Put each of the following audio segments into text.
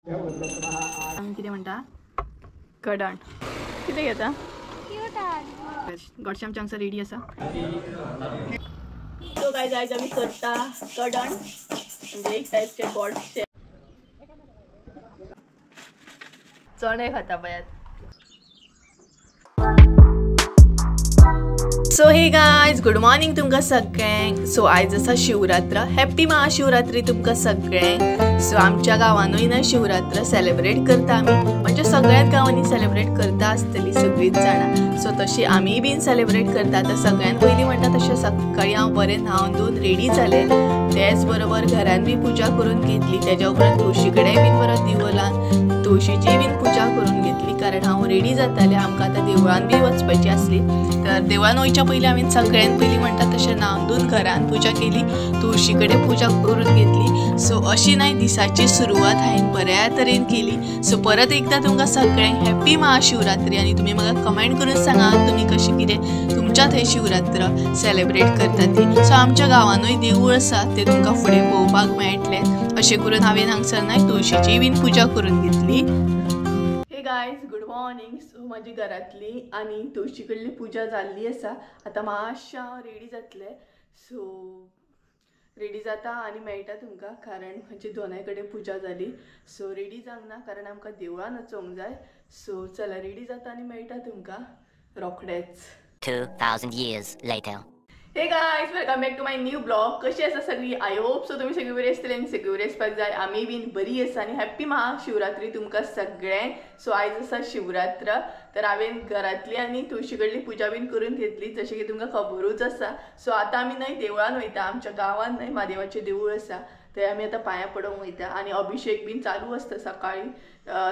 कितें म्हणटा कडण कितें घेता गोडशे आमचे हांगसर रेडी आसा. सो गायज आयज आमी करता कडण म्हणजे एक टायपचे गोडशे चणे खाता पळयात. So hey guys, good morning तुमकां सगळ्यांक. सो आयज आसा शिवरात्र. हॅप्पी महाशिवरात्री तुमकां सगळ्यांक. सो आमच्या गांवानूय ना शिवरात्र सेलिब्रेट करता आमी, म्हणजे सगळ्याच गांवांनी सेलिब्रेट करता आसतली सगळींच जाणां. सो तशी आमीय बीन सेलिब्रेट करता. तर सगळ्यान पयलीं म्हणटा तशें सकाळीं हांव बरें न्हांवन धुवन रेडी जालें, तेच बरोबर घरान बी पुजा करून घेतली. तेज्या उपरांत तुळशी कडेन बीन बरो दिवो लावन तुळशीची बीन पुजा करून घेतली, कारण हांव रेडी जातालें. आमकां आतां देवळान बी वचपाची आसली. तर देवळान वयच्या पयलीं हांवें सगळ्यान पयलीं म्हणटा तशें न्हांवन धुवन घरान पुजा केली, तुळशी कडेन पुजा करून घेतली. सो अशी नाय दिसाची सुरवात हांवें बऱ्या तरेन केली. सो परत एकदां तुमकां सगळ्यांक हॅप्पी महाशिवरात्री. आनी तुमी म्हाका कमेंट करून सांगा तुमी कशें कितें तुमच्या थंय शिवरात्र सेलिब्रेट करता ती. सो आमच्या गांवानूय देवूळ आसा तें तुमकां फुडें पळोवपाक मेळटलें. अशें करून हांवें हांगसर नाय तुळशीची बीन पुजा करून घेतली. Hey guys, good morning. So म्हाजी घरांतली आनी तुळशी कडली पुजा जाल्ली आसा. आतां मातशें हांव रेडी जातलें. सो रेडी जाता आनी मेळटा तुमकां, कारण म्हजी दोनाय कडेन पुजा जाली. सो रेडी जावंक ना कारण आमकां देवळान वचोंक जाय. सो चला रेडी जाता आनी मेळटा तुमकां रोखडेच. 2000 years later. Hey guys, welcome back to my new blog. कशी आसा सगळी? I hope so तुमी सगळी बरी आसतली आनी सगळी बरी आसपाक जाय. आमी बीन बरी आसा आनी हॅप्पी महाशिवरात्री तुमकां सगळ्यांक. सो आयज आसा शिवरात्र, तर हांवें घरांतली आनी तुळशी कडली पुजा बीन करून घेतली, जशें की तुमकां खबरूच आसा. सो आतां आमी न्हय देवळान वयता. आमच्या गांवान न्हय म्हादेवाचें देवूळ आसा, थंय आमी आतां पांयां पडोवंक वयता. आनी अभिशेक बीन चालू आसता सकाळीं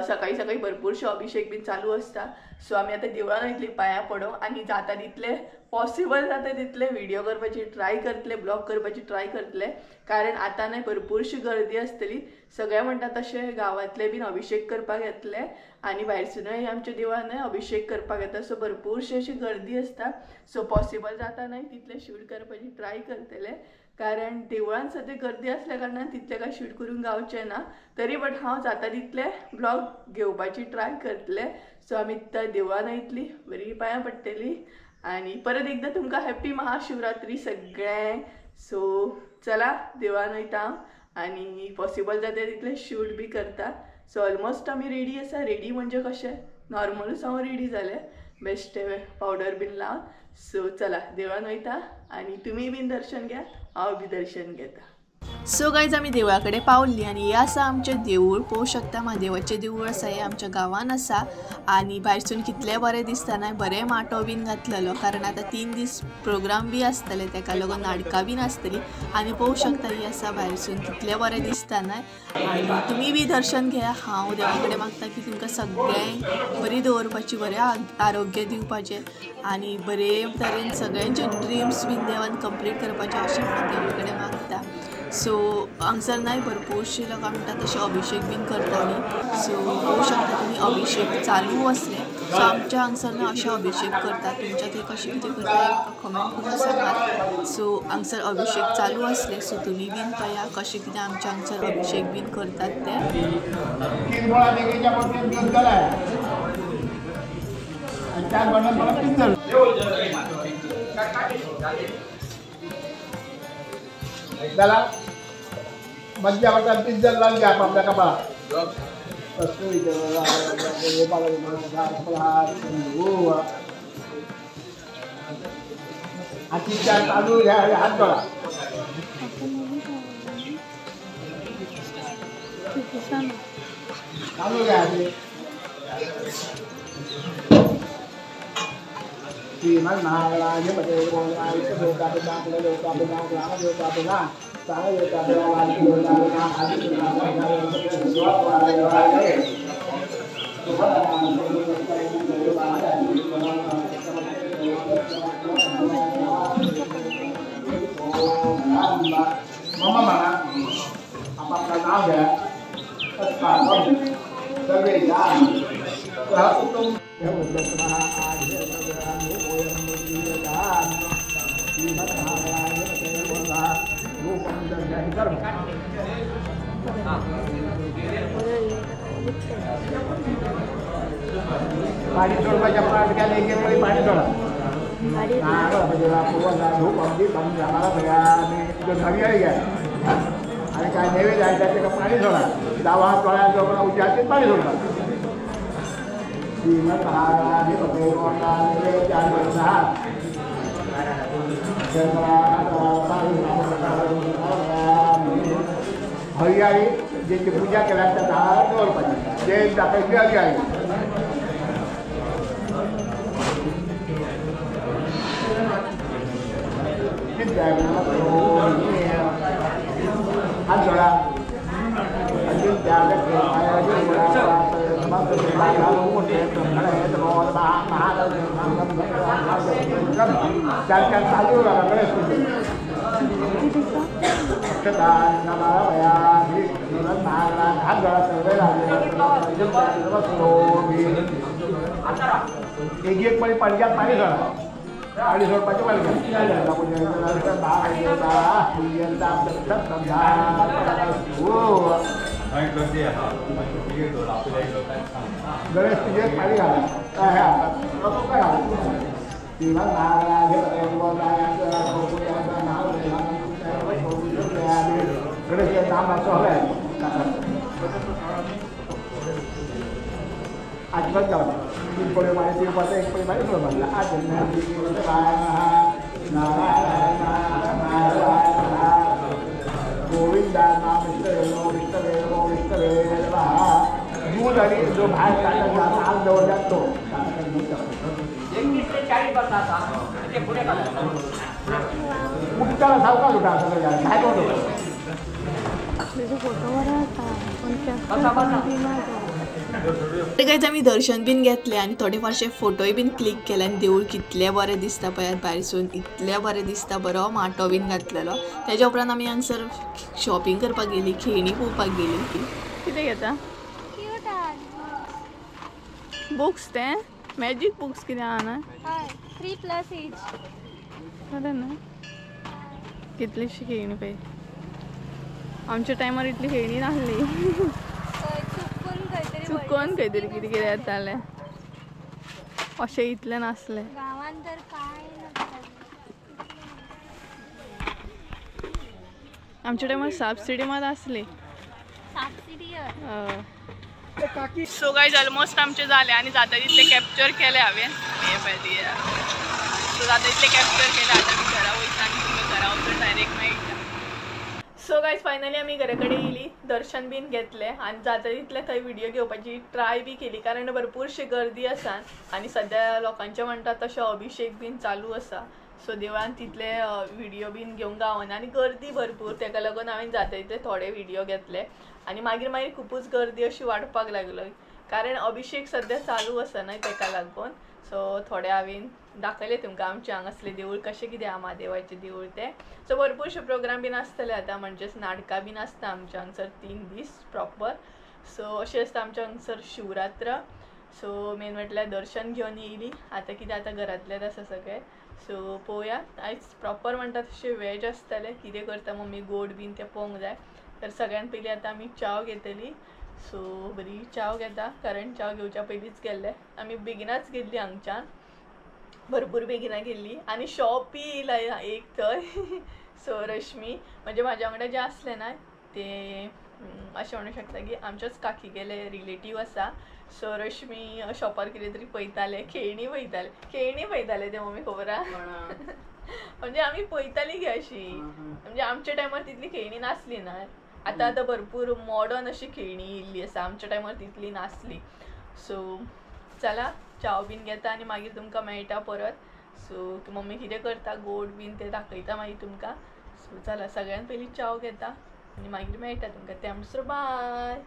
सकाळीं सकाळीं भरपूरशे अभिशेक बीन चालू आसता. सो आमी आतां देवळान वयतली पांयां पडोवंक आनी जाता तितले पॉसिबल जाता तितले व्हिडिओ करपाची ट्राय करतले, ब्लॉग करपाची ट्राय करतले, कारण आतां न्हय भरपूरशी गर्दी आसतली. सगळे म्हणटा तशें गांवांतले बीन अभिशेक करपाक येतले आनी भायरसुनूय आमच्या देवळान न्हय अभिशेक करपाक येता. सो भरपूरशी अशी गर्दी आसता. सो पॉसिबल जाता न्हय तितले शूट करपाची ट्राय करतले, कारण देवळान सद्या गर्दी आसल्या कारणान तितलें काय शूट करूंक गावचें ना. तरी बट हांव जाता तितलें ब्लॉग घेवपाची ट्राय करतलें. सो आमी त्या देवळान वयतली, बरी पांयां पडटली आनी परत एकदां तुमकां हॅप्पी महाशिवरात्री सगळ्यांक. सो चला देवळान वयता हांव आनी पॉसिबल जाता तितलें शूट बी करता. सो ऑलमोस्ट आमी रेडी आसा. रेडी म्हणजे कशें नॉर्मलूच हांव रेडी जालें, बेश्टें पावडर बीन लावन. सो चला देवळान वयता आनी तुमी बीन दर्शन घ्या, हांव बी दर्शन घेता. सो गायज आमी देवळा कडेन पावली आनी हें आसा आमचें देवूळ. पळोवंक शकता म्हादेवाचें देवूळ आसा, हें आमच्या गांवान आसा. आनी भायरसून कितलें बरें दिसता न्हय, बरें माटो बीन घातलेलो, कारण आतां 3 दीस प्रोग्राम बी आसतले, तेका लागून नाटकां बीन आसतली. आनी पळोवंक शकता ही आसा भायरसून कितलें बरें दिसता न्हय. आनी तुमी बी दर्शन घेया. हांव देवा कडेन मागता की तुमकां सगळ्यांक बरी दवरपाची, बरें आरोग्य दिवपाचें आनी बरे तरेन सगळ्यांचे ड्रिम्स बीन देवान कंप्लीट करपाचें अशें हांव देवा कडेन मागता. सो हांगसर न्हय भरपूरशे लोक म्हणटा तशें अभिशेक बीन करताली. सो पळोवंक शकता तुमी अभिशेक चालू आसले. सो आमच्या हांगसर न्हय अशें अभिशेक करतात. तुमच्या थंय कशें कितें करता म्हाका कमेंट करून सांगात. सो हांगसर अभिशेक चालू आसले. सो तुमी बीन पळया कशें कितें आमच्या हांगसर अभिशेक बीन करतात ते. मध्य वाटा पिंजर लावून घ्या आपल्या कपाळा. हाती चार तांदूळ घ्या, हात जोडा. तांदूळ घ्या. आपापला नाव घ्या. पाणी सोडपाच्या पाठ केलें एक एक पळय पाणी सोडा. हरियाळी घ्या आणि काय नैवेद्य आहे ताका पाणी सोडा. दावा तोळ्या जोडा उज्याचेर पाणी सोडतात. हरियाळी जेची पूजा केल्या त्या झाडार दवरपाची जे दाखयची हरियाळी. हात जोडा. चार चार चालू गणेश हात जोडा सर्वे. एक एक पळय पडग्यात पाणी सोडा. पाणी सोडपाचें गणेश पुजेक पाणी घाला. गणेश नाम हवें आजकाल जावं तीन पळय पाणी पिवपाचें एक पळय पाणी सोडपाचें. गोविंदा दूध आणि जो भायर काडटा आग दवरल्यात तो उठताना सावकाश उठा सगळ्या काय करतो. तर गायज आमी दर्शन बीन घेतलें आनी थोडे फारशे फोटोय बीन क्लिक केले आनी देवूळ कितलें बरें दिसता पळयात भायरसून इतलें बरें दिसता. बरो माटो बीन घातलेलो. तेज्या उपरांत आमी हांगसर शॉपिंग करपाक गेली, खेळणी पळोवपाक गेली. कितें घेता? बुक्स ते मॅजीक बुक्स कितें आहा ना? 3+ एज. बरें न्हू कितलीशी खेळणी पळय. आमच्या टायमार इतली खेळणी नासली. चुकोन खंय तरी कितें कितें येतालें अशें इतलें नासलें. गांवान तर काय आमच्या टायमार सबसिडी मात आसली. सो गायज ऑलमोस्ट आमचें जालें आनी जाता तितलें कॅप्चर केलें हांवें. हें पळय सो जाता तितलें कॅप्चर केलें. आतां आमी घरा वयता आनी तुमकां घरा वचून डायरेक्ट मेळटा. सो गायज फायनली आमी घरा कडेन येयली, दर्शन बीन घेतलें आनी जाता तितलें थंय व्हिडियो घेवपाची ट्राय बी केली कारण भरपूरशी गर्दी आसा आनी सद्या लोकांचें म्हणटा तशें अभिशेक बीन चालू आसा. सो देवळान तितले व्हिडियो बीन घेवंक गावना आनी गर्दी भरपूर, तेका लागून हांवें जाता तितले थोडे व्हिडियो घेतले. आनी मागीर मागीर खुबूच गर्दी अशी वाडपाक लागली कारण अभिशेक सद्या चालू आसा न्हय तेका लागून. सो थोडे हांवें दाखयलें तुमकां आमचें हांगासलें देवूळ कशें कितें आहा म्हादेवाचें देवूळ तें. सो भरपूरशे प्रोग्राम बीन आसतले आतां, म्हणजेच नाटकां बीन आसता आमच्या हांगसर 3 दीस प्रॉपर. सो अशें आसता आमच्या हांगसर शिवरात्र. सो मेन म्हटल्यार दर्शन घेवन येयली. आतां कितें आतां घरांतल्यात आसा सगळें. सो पळोवया आयज प्रॉपर म्हणटा तशें वेज आसतलें. कितें करता मम्मी गोड बीन तें पळोवंक जाय. तर सगळ्यान पयलीं आतां आमी च्याव घेतली. सो बरी च्याव घेता कारण च्याव घेवच्या पयलींच गेल्ले आमी, बेगिनाच गेल्ली हांगच्यान, भरपूर बेगिना गेल्ली आनी शॉपी येयला एक थंय. सो रश्मी म्हणजे म्हाज्या वांगडा जें आसलें ना तें अशें म्हणूंक शकता की आमच्याच काकी गेले रिलेटीव आसा. सो रश्मी शॉपार कितें तरी पळयतालें, खेळणी पळयतालें, खेळणी पळयतालें तें मम्मी खबर आहा. म्हणजे आमी पळयतालीं गे अशी, म्हणजे आमच्या टायमार तितली खेळणी नासली ना. आतां आतां भरपूर मॉडर्न अशी खेळणी येयल्ली आसा, आमच्या टायमार तितली नासली. सो चला च्याव बीन घेता आनी मागीर तुमकां मेळटा परत. सो मम्मी कितें करता गोड बीन तें दाखयता मागीर तुमकां. सो चला सगळ्यान पयलीं च्याव घेता आनी मागीर मेळटा तुमकां. ते म्हणसर बाय.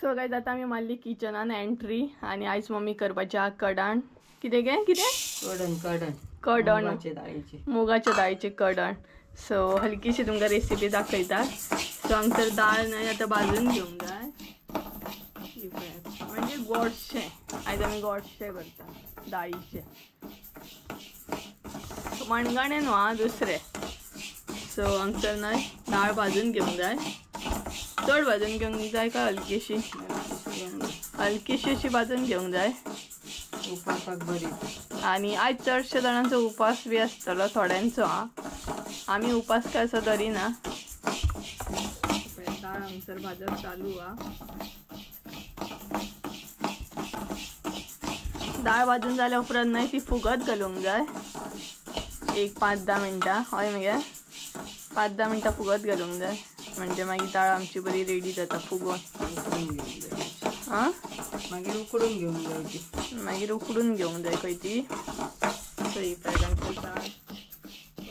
सो गायज आतां आमी मारली किचनान एंट्री आनी आयज मम्मी करपाची आहा कडाण. कितें गे कितें? कडण कडण कडण मुगाच्या दाळीचें कडण. सो हलकीशी तुमकां रेसिपी दाखयता. सो हांगसर दाळ न्हय आतां भाजून घेवंक जाय, म्हणजे गोडशें. आयज आमी गोडशें करता दाळीचें, मणगणें न्हू आं दुसरें. सो हांगसर न्हय दाळ भाजून घेवंक जाय. चड भाजून घेवंक जाय काय हलकीशी? हलकीशी अशी भाजून घेवंक जाय, उपासाक बरी. आनी आयज चडशे जाणांचो उपास बी आसतलो, थोड्यांचो. आं, आमी उपास काय असो धरिना. दाळ हांगसर भाजप चालू आहा. दाळ भाजून जाल्या उपरांत न्हय ती फुगत घालूंक जाय एक 5-10 मिनटां. हय मगे, 5-10 मिनटां फुगत घालूंक जाय, म्हणजे मागीर दाळ आमची बरी रेडी जाता फुगोन. आं, मागीर उकडून घेवंक जाय ती. मागीर उकडून घेवंक जाय खंय ती. सो ही पळय दाळ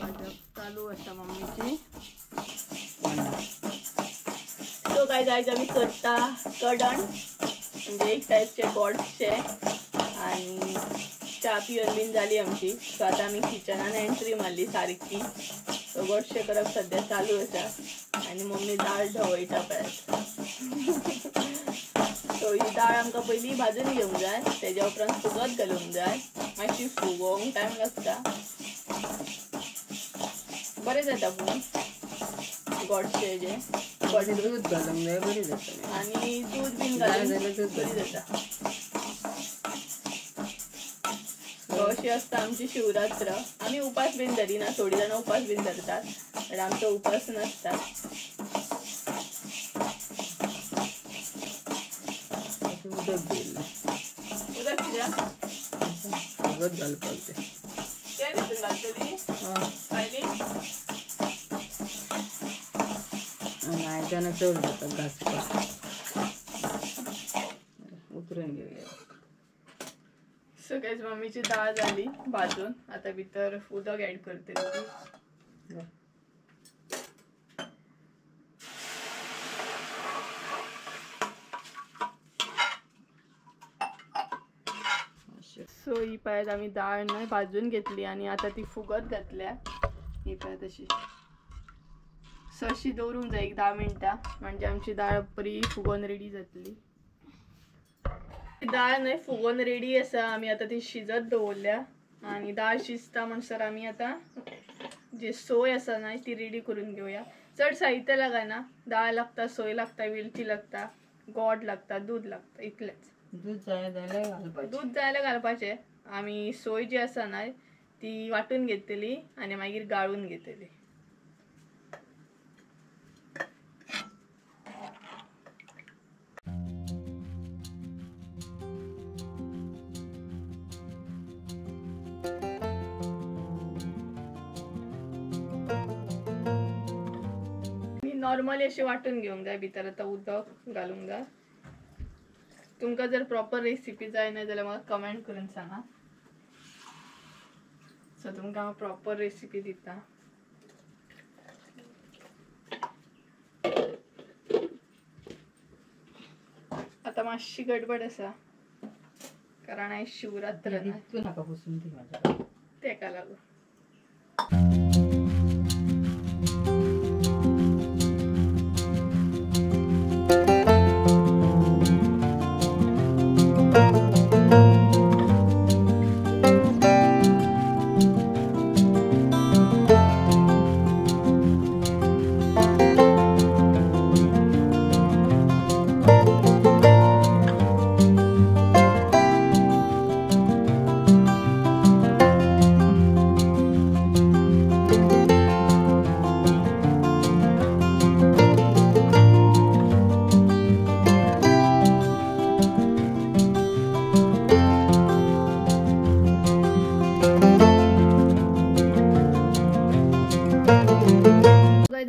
भाजप चालू आसा मम्मीची. सो काय आयज आमी करता कडण, म्हणजे एक टायपचे गोडशे. आनी च्या पिवन बीन जाली आमची. सो आतां आमी किचनान एंट्री मारली सारकी. सो गोडशें करप सद्या चालू आसा आनी मम्मी दाळ ढवळटा पळयात. सो ही दाळ आमकां पयलीं भाजून घेवंक जाय, तेज्या उपरांत फुगत घालूंक जाय. मातशी फुगोवंक टायम लागता, बरें जाता पूण गोडशें जें. दूध घालूंक जाय, बरें जाता. आनी दूद बीन घालून बरी जाता. अशी आसता आमची शिवरात्र. आमी उपास बीन धरिना, थोडीं जाणां उपास बीन धरतात, पण आमचो उपास नासता. उदक दिल्लें, उदक कित्याक? फुगत घालपाक जाय. तें भितून घालतली पयलीं. आनी आयदनां चड जाता घांसपाक. उतरून घेवया. सो गायज, मम्मीची दाळ जाली भाजून. आतां भितर उदक ऍड करतली ती. सो ही पळयात आमी दाळ न्हय भाजून घेतली आनी आतां ती फुगत घातल्या. ही पळयात अशी. सो अशी दवरूंक जाय एक 10 मिनटां, म्हणजे आमची दाळ बरी फुगोन रेडी जातली. दाळ न्हय फुगोन रेडी आसा. आमी आतां ती शिजत दवरल्या आनी दाळ शिजता म्हणसर आमी आतां जी सोय आसा न्हय ती रेडी करून घेवया. चड साहित्य लागना, दाळ लागता, सोय लागता, वेलची लागता, गोड लागता, दूद लागता, इतलेंच. दूध जाय जाल्यार घालपाचें. दूद जाय जाल्यार घालपाचें. आमी सोय जी आसा न्हय ती वांटून घेतली आनी मागीर गाळून घेतली. नॉर्मली अशी वांटून घेवंक जाय. भितर आतां उदक घालूंक जाय. तुमकां जर प्रॉपर रेसिपी जाय न्हय जाल्यार म्हाका कमेंट करून सांगा. सो तुमकां हांव प्रॉपर रेसिपी दिता. आतां मातशी गडबड आसा कारण आयज शिवरात्र न्हय. तूं नाका पुसून दी म्हाज्या तेका लागून.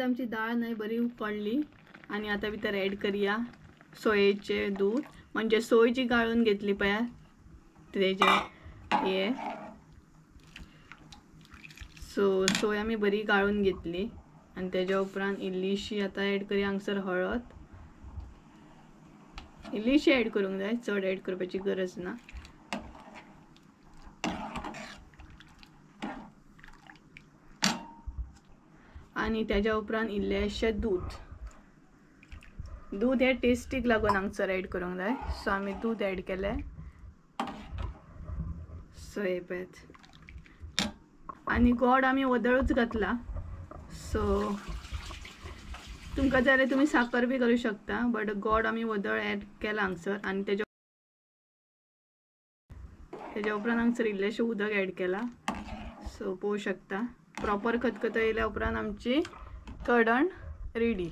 आमची दाळ न्हय बरी उकडली आनी आतां भितर ऍड करया सोयेचें दूद, म्हणजे सोय जी गाळून घेतली पळय तेजें हें. सो सोय आमी बरी गाळून घेतली आनी तेज्या उपरांत इल्लीशी आतां ऍड करया हांगसर हळद. इल्लीशी ऍड करूंक जाय, चड ऍड करपाची गरज ना. आनी तेज्या उपरांत इल्लेशें दूद. दूद हें टेस्टीक लागून हांगसर ऍड करूंक जाय. सो आमी दूद ऍड केलें. सो हें पळयात. आनी गोड आमी वदळूच घातला. सो तुमकां जाय जाल्यार तुमी साकर बी घालूं शकता, बट गोड आमी वदळ एड केला हांगसर. आनी तेज्या उपरांत हांगसर इल्लेशें उदक एड केला. सो पळोवंक शकता प्रॉपर खतखतो येयल्या उपरांत आमची कडण रेडी,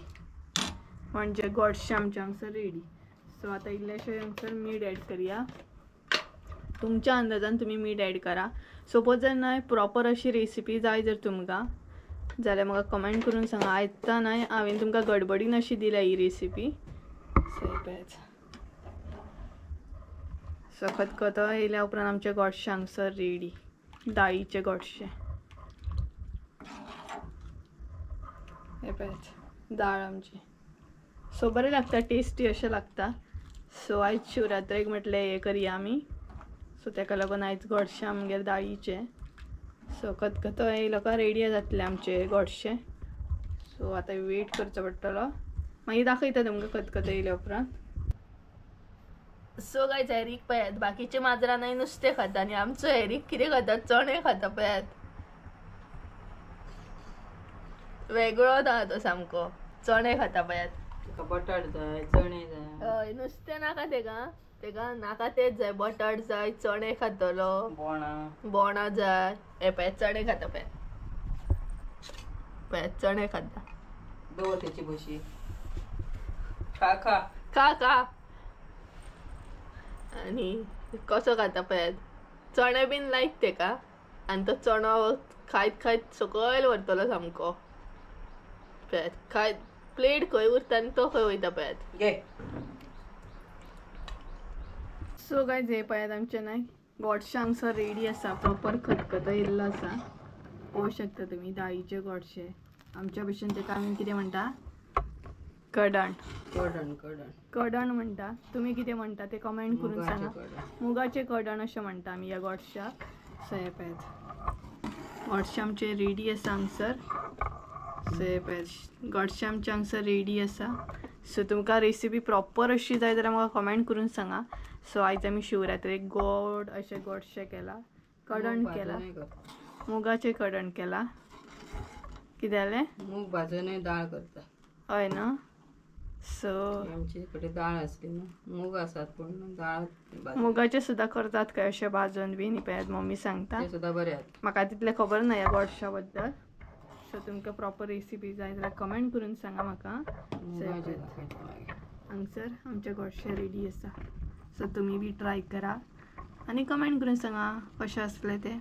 म्हणजे गोडशें आमचें हांगसर रेडी. सो आतां इल्लेशें हांगसर मीठ एड करया. तुमच्या अंदाजान तुमी मीठ एड करा. सपोज जर न्हय प्रॉपर अशी रेसिपी जाय जर तुमकां जाल्यार म्हाका कमेंट करून सांगा. आयता न्हय हांवें तुमकां गडबडीन अशी दिल्या ही रेसिपी. सो पळयात, सो खतखतो येयल्या उपरांत आमचें गोडशें हांगसर रेडी, दाळीचें गोडशें. हें पळयात दाळ आमची. सो बरें लागता, टेस्टी अशें लागता. सो आयज शिवरात्रेक म्हटलें हें करया आमी. सो तेका लागून आयज गोडशें आमगेर दाळीचें. सो खतखतो येयलो काय रेडी जातलें आमचें गोडशें. सो आतां वेट करचो पडटलो, मागीर दाखयता तुमकां खतखतो येयल्या उपरांत. सो गायज हॅरीक पळयात, बाकीचे माजरां न्हय नुस्तें खाता आनी आमचो हॅरीक कितें खाता, चणे खाता. पळयात वेगळोच आहा तो सामको, चणे खाता पळयात. बटाट जाय, चणे जाय. हय, नुस्तें नाका तेका, तेका नाका तेच जाय, बटाट जाय, चणे खातलो, बोणां जाय. हे पळयात चणे खाता, पळयात पळयात चणे खाता. दवर तेची बशी, खा खा खा खा. आनी कसो खाता पळयात, चणे बीन लायक तेका. आनी तो चणो खायत खायत सकयल व्हरतलो सामको. पळयात खायत प्लेट खंय उरता आनी तो खंय वयता पळयात. घे. सो गायज हे पळयात आमचें न्हय गोडशें हांगसर रेडी आसा, प्रॉपर खतखतो येयल्लो आसा. पळोवंक शकता तुमी दाळीचें गोडशें. आमच्या भशेन तेका आमी कितें म्हणटा, कडण. कडण कडण कडण म्हणटा. तुमी कितें म्हणटा तें कमेंट करून सांगा. मुगाचें कडण अशें म्हणटा आमी ह्या गोडश्याक. सो हें पळयात गोडशें आमचें रेडी आसा हांगसर. सो हें पळयात गोडशें आमचें हांगसर रेडी आसा. सो तुमकां रेसिपी प्रॉपर अशी जाय जाल्यार म्हाका कमेंट करून सांगा. सो आयज आमी शिवरात्रेक गोड अशें गोडशें केलां, कडण केलां, मुगाचें कडण केलां. कितें जालें, मूग भाजूनय दाळ करता. हय न्हू. सो आमचे कडे दाळ आसली न्हू, मूग आसात पूण दाळ मुगाचे सुद्दां करतात काय अशें भाजून बीन. पळयात मम्मी सांगता, सुद्दां बरें. म्हाका तितलें खबर ना ह्या गोडशा बद्दल. सो तुमकां प्रॉपर रेसिपी जाय जाल्यार कमेंट करून सांगा म्हाका. हांगसर आमचें गोडशें रेडी आसा. सो तुमी बी ट्राय करा आनी कमेंट करून सांगा कशें आसलें तें.